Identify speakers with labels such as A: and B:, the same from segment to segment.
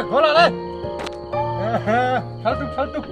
A: Goal le. Thal tuk thal tuk.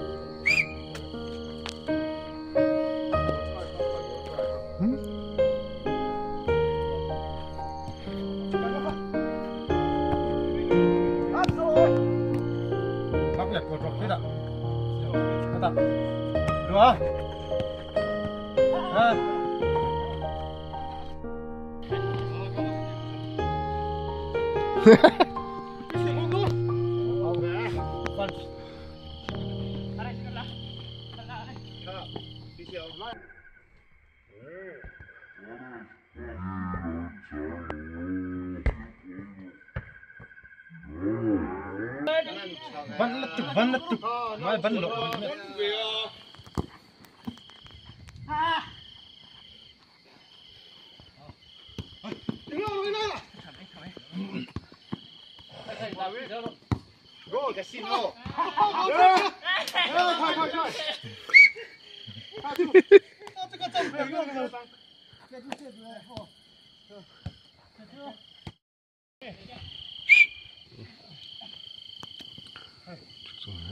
A: Ban là tục mai ban lộ.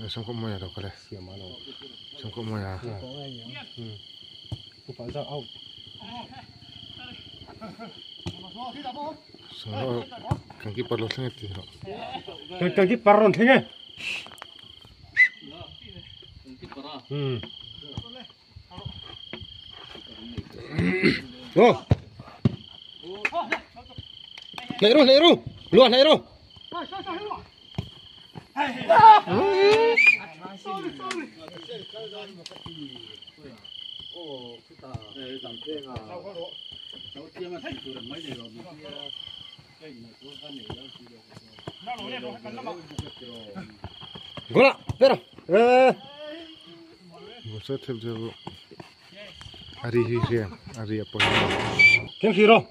B: Xong có mồi đâu cái này. Xong có mồi à. Cần cái bát lót nghe thì
A: Cần cái bát lót nghe.
B: Ô. Này rồi, này rồi. Luôn này rồi. Gola, pero. Bosat thep jo. Ari hi hi, ari apo.
A: Kem hiro.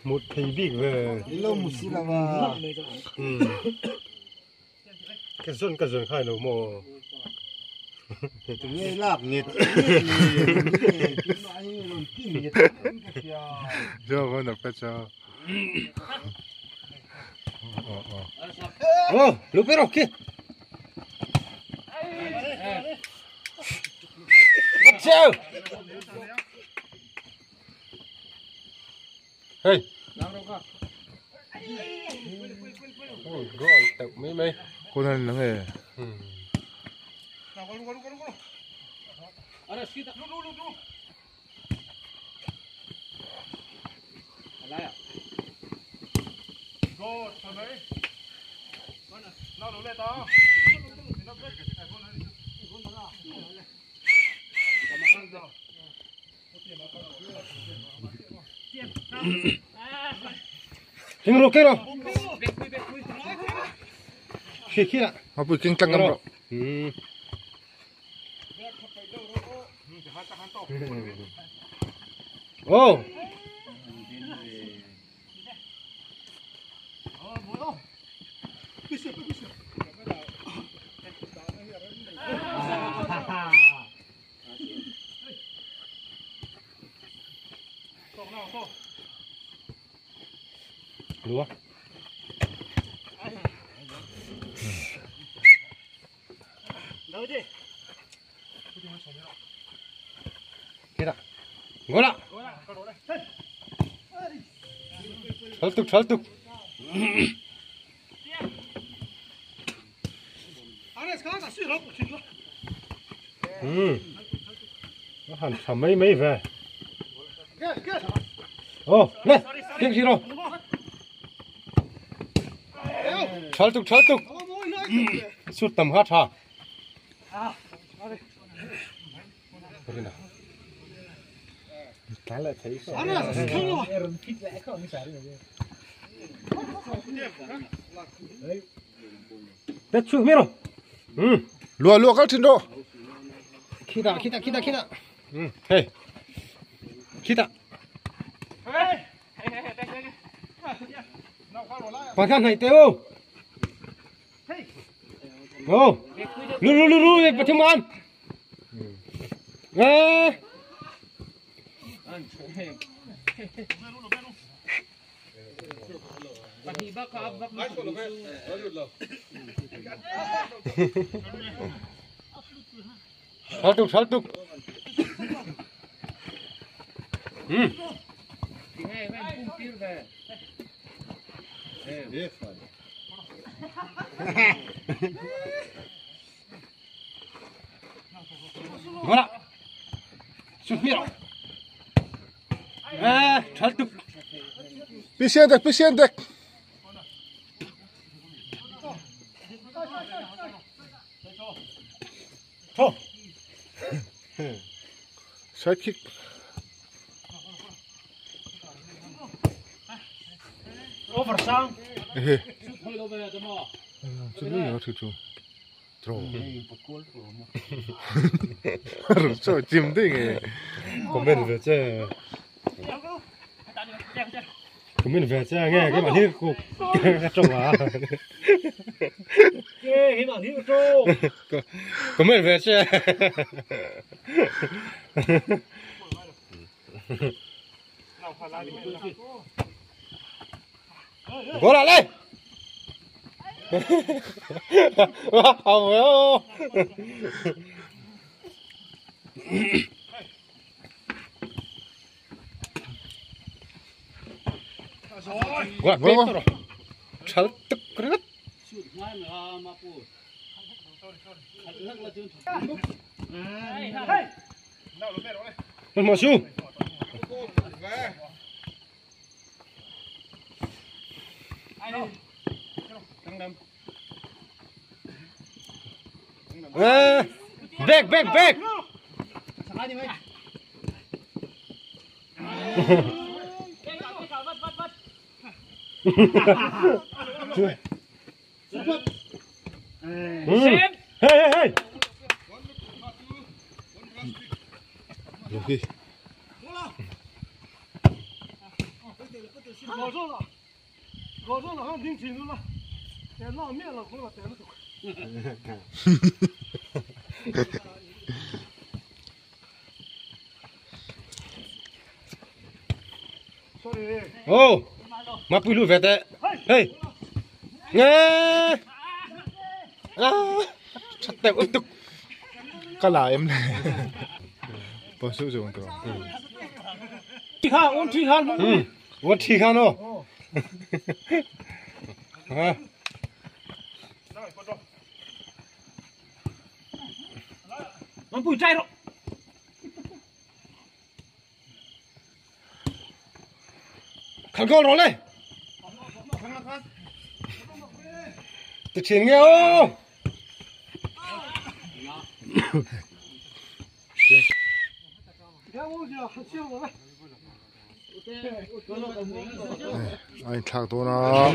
A: Một thầy biết về
C: lâu một xí là mà
A: cái dân khai nó mò
C: tụi nghe lạp nhiệt
B: rồi con đọc cái cho
A: ô lúc biết rồi kia bắt treo. Hey. Ôi gọi tự mấy mấy.
B: Cô này nó nghe.
A: Kinh rồi kinh rồi. Khi khi ạ.
B: Mà bụi kinh tăng ngâm rồi.
A: Ô. Lúa. Thế nào? Ngồi lại.
B: Tiếp tục, tiếp tục.
A: Nó hẳn sắm mấy mấy về. Ô, lên, kiếm gì rồi?
B: Tiếp tục, tiếp tục.
A: Suốt tầm hát hả?
C: Cái lại thấy sao?
A: Đất chú biết rồi.
B: Lùa lùa các trình độ.
A: Khi nào khi nào khi nào khi nào. Hey. Khi nào. Pathan hnaih teh u. Aw. Lu lu lu lu pathum an. Eh. Thal tuk thal tuk. Hmm. Voilà. Sut mi rawh. Eh, thal tuk.
B: Pisian dek, pisian dek.
A: Tho.
B: Side kick.
A: Over sang.
B: Ehe. Chu lu chu chu. Draw. Rồi chim đi nghe.
A: Comment về chứ. Comment về chứ nghe cái bản hiếu của cái trâu à.
D: Cái bản hiếu trâu.
A: Comment về chứ. Gõ lại lên. Không hiểu. Gõ lại Chal tức rứt. Mà xuống. Back back back. Hey hey hey.
B: Rồi.
A: Ô, mà pui lu về tệ. Hey. Nghe. À, chặt tẹo ức tục.
B: Có là em này. Bỏ sữa rồi còn.
D: Thi kha, ôn thi kha.
A: Ừ, ôn thi kha nó. À.
D: Nó bùi chay rồi.
A: Khăn con rồi lên. Từ chiến nghe không?
B: Anh thạc tôi nó.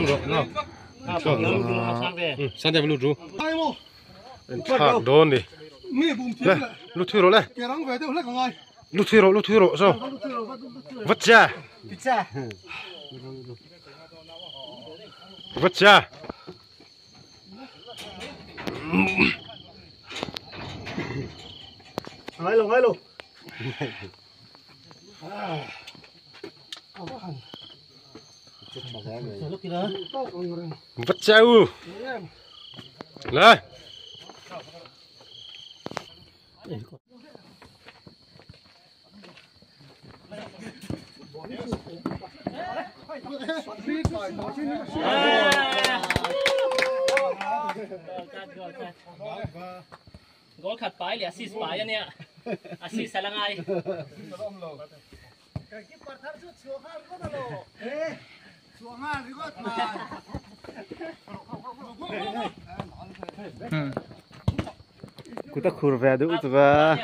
A: Sang đây lưu trú.
B: Anh thạc đôn đi.
A: Lên, lưu thủy rồi lên. Lưu thủy rồi sao? Vất ra. Vất ra.
C: Hai lô, hai lô.
A: Vất ra u. Lên.
D: Goal khát bài là assist bài nha. Assist là ngay.
C: Cú ta khur về đủ tụi ba.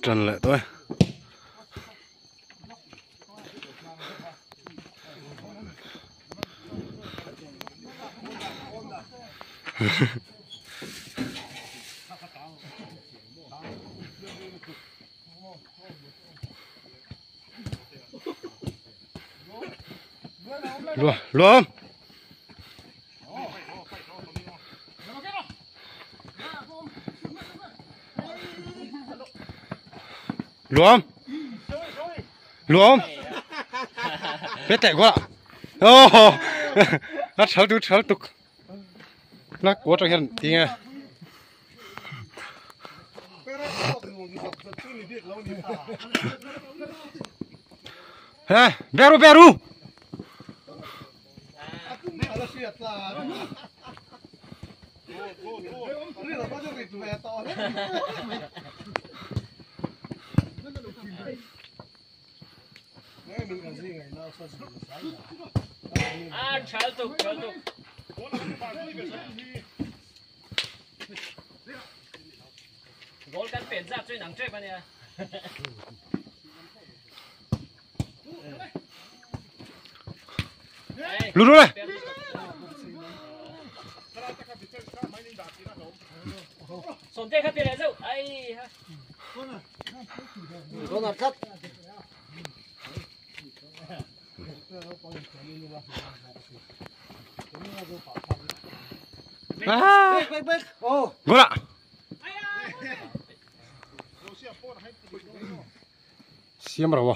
A: Trần lại tôi. Luôn, luôn. Luôn. Luôn. Biết tệ quá. Ô, nó xấu tục. Nó quá trong hiện tí nghe. He, beru beru.
D: À, trái tục, trái tục. Gol kan pen zat chui nang trep ania.
A: Luru le.
D: Sonte kha pe le zau. Ai ha.
E: Con cắt.
A: À. Gol ạ. Siam rồi.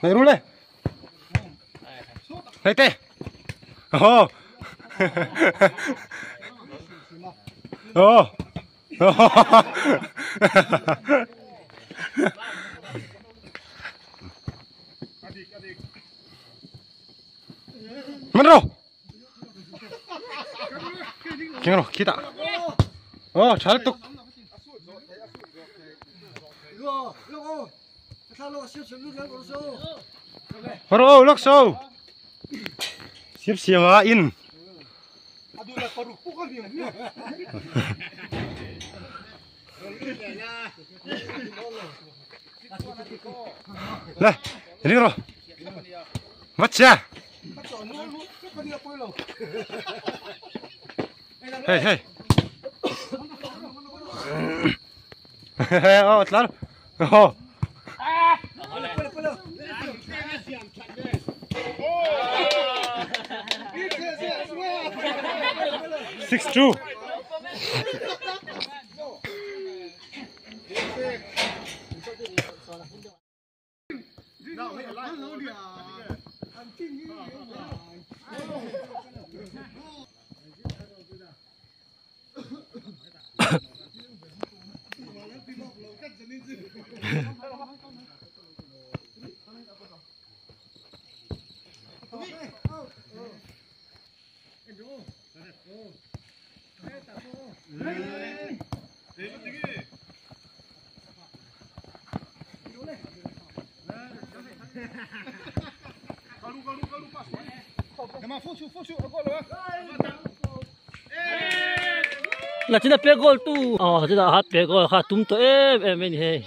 A: Này rú lên. Này tê. Ồ. Ồ. Mình rồi. Kinh rồi, kita. 어, 잘 또. 바로 럭소. 십시마 인. 네, 이리로. 맞지? Hey, hey. Oh, claro. Oh. 6-2.
D: Là chúng ta pe gol tu, chúng ta hát pe gol, hát tum to em em he.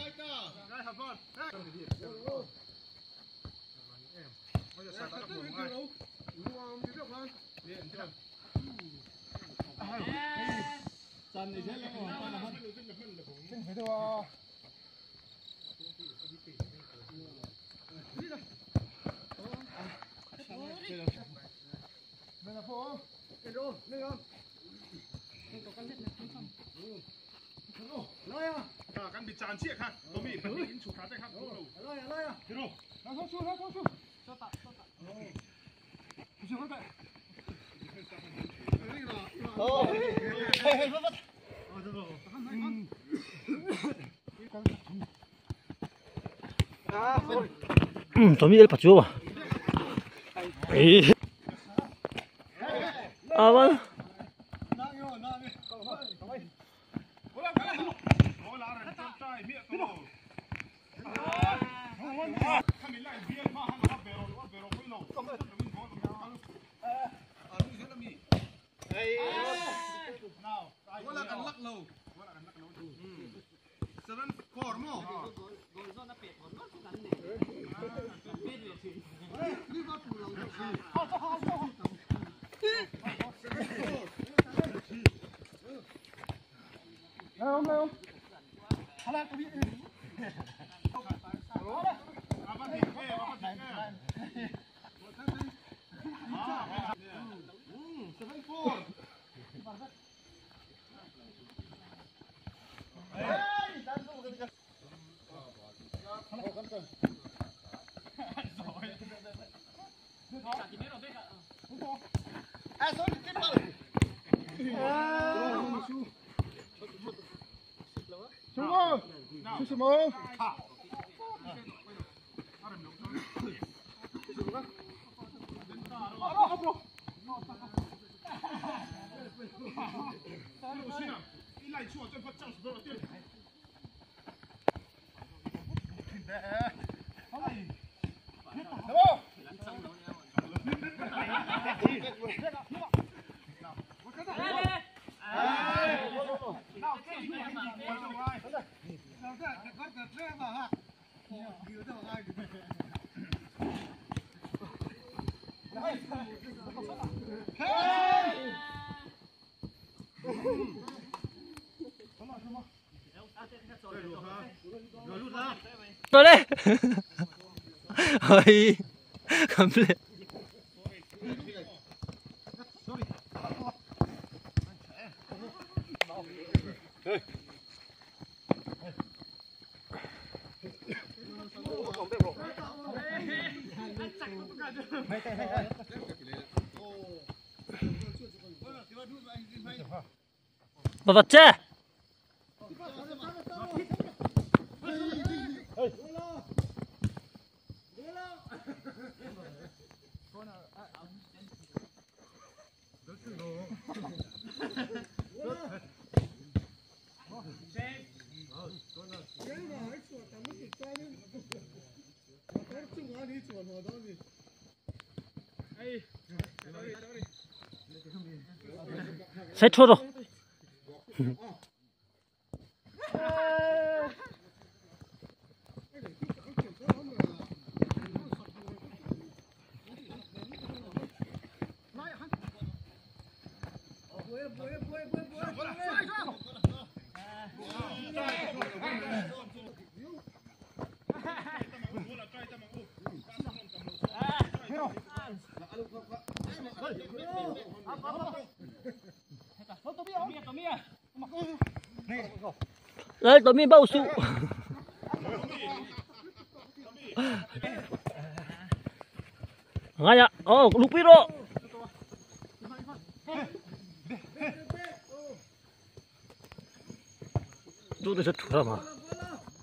D: Tommy el pachuba. Ah, bueno. Boleh. Oi. Komplit. Bapak ceh. Saya choro. Đây tụi mình bao su. Ngay ạ. Oh, lupiro. Tôi rất thua mà.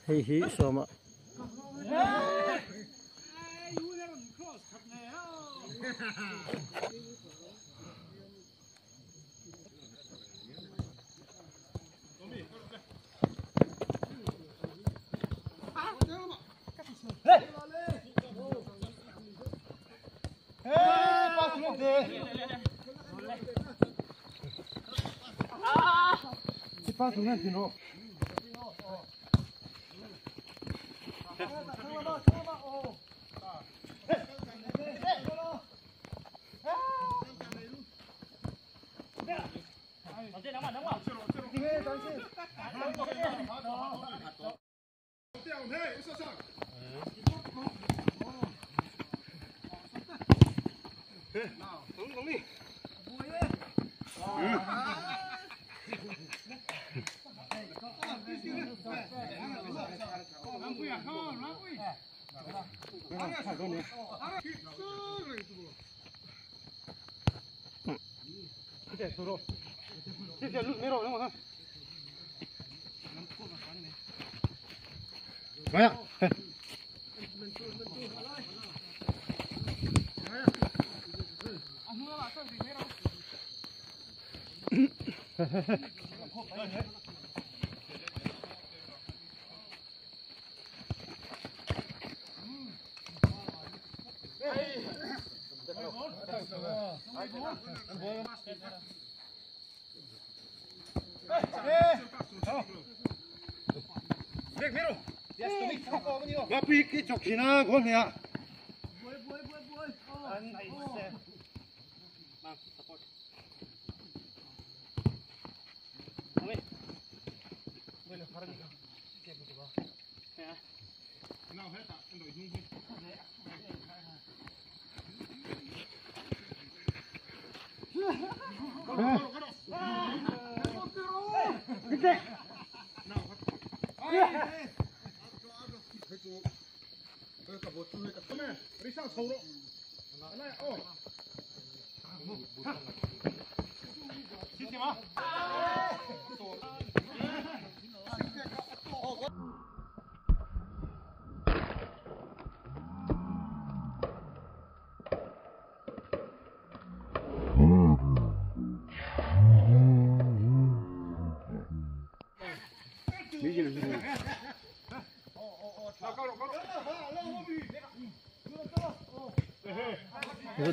D: Hi hi sao mà.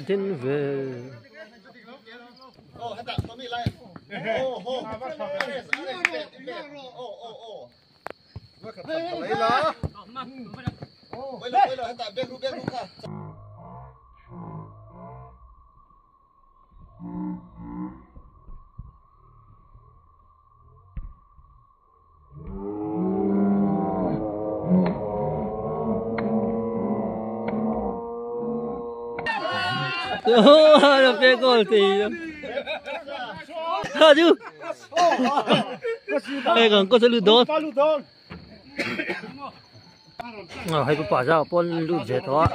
D: Din về. Nó pe gol thì ha chứ. Đây còn có sẽ lụt đón. Hay có bỏ ra pon lụt dễ đó.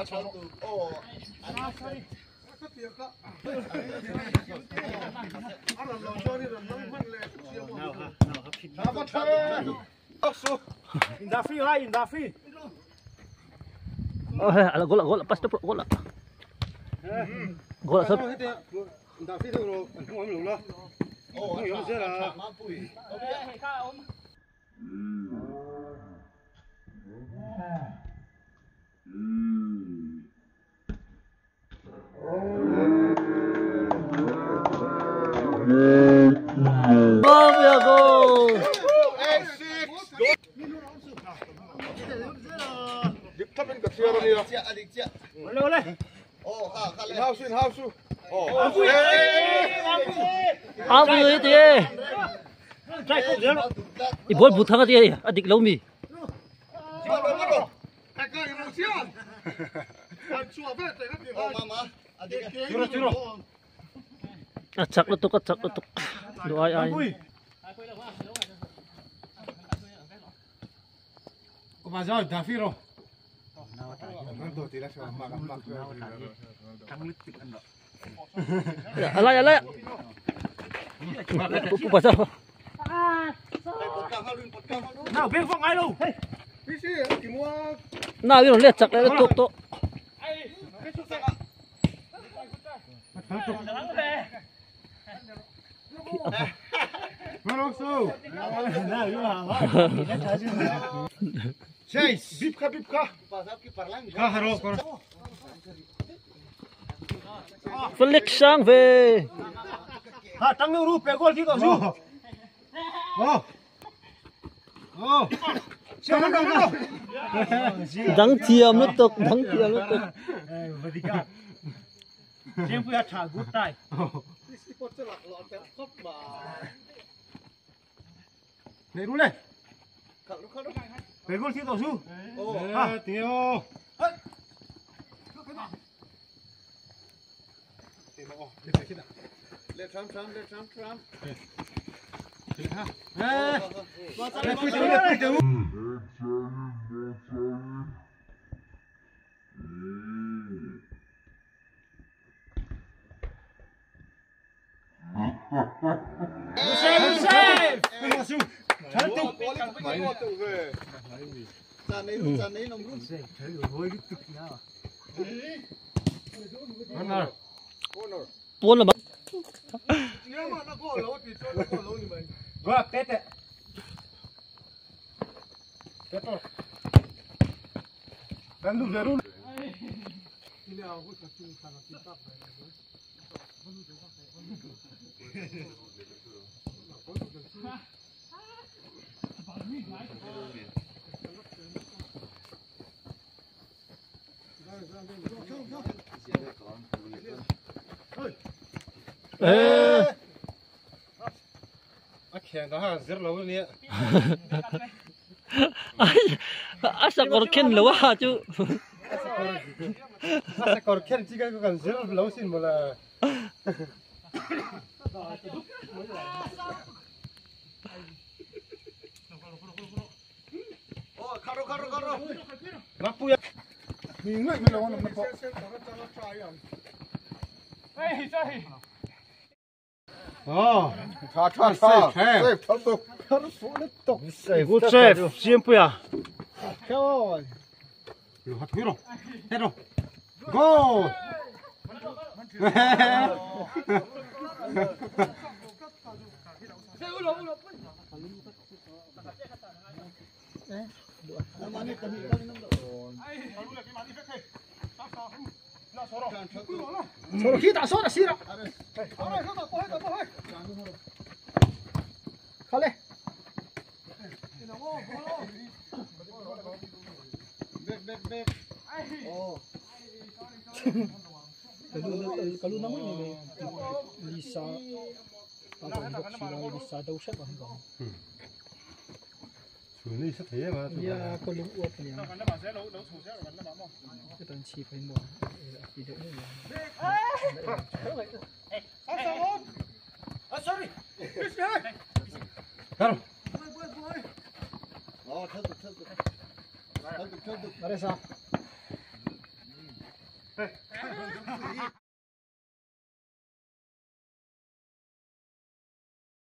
D: Gol gol pas tu gol. Gol sắp. Gol. Áo người thì bol bút thằng cái gì, adik lâu mi. Chắc nó tục, chắc nó tục. Đồ ai ai. Alay alay. Pu pasal.
C: Nào bên phong ai đâu?
D: Nào bên nó chặt lại tục tục.
B: Bipka bipka.
D: Felix sang về.
C: Ha tăng lưu rúp gol thì còn su.
D: Đắng thiam nó tục, đắng thiam nó tục.
B: Này đúng này.
C: Gol thì còn su.
B: Ha, tiêu.
D: Buồn là mất. Ê. Ai sao còn khen lâu à chú.
A: Sao còn khen chỉ cái còn zero lâu xin mà là.
C: Good save, siempre.
A: Go.
D: 잘했어.